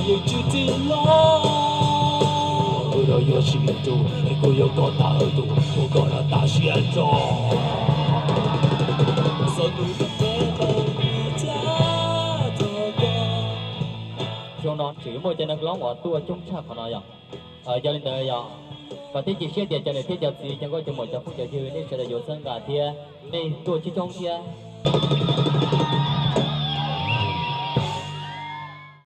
Wb los yuav sim tus, es kuv yuav kom tag tus, kuv kom los tas siab tso. Xov nus Xyoo no tseem muaj cov neeg loob uas tuaj coob tshaj qhov no yog. Yog li ntawd yog kom thiab cia siab tias cov niam thiab cov txiv, cov nkauj cov muam, cov phooj cov ywg, nej sawv daws yuav txhawb nqa thiab nej tuaj coob coob thiab.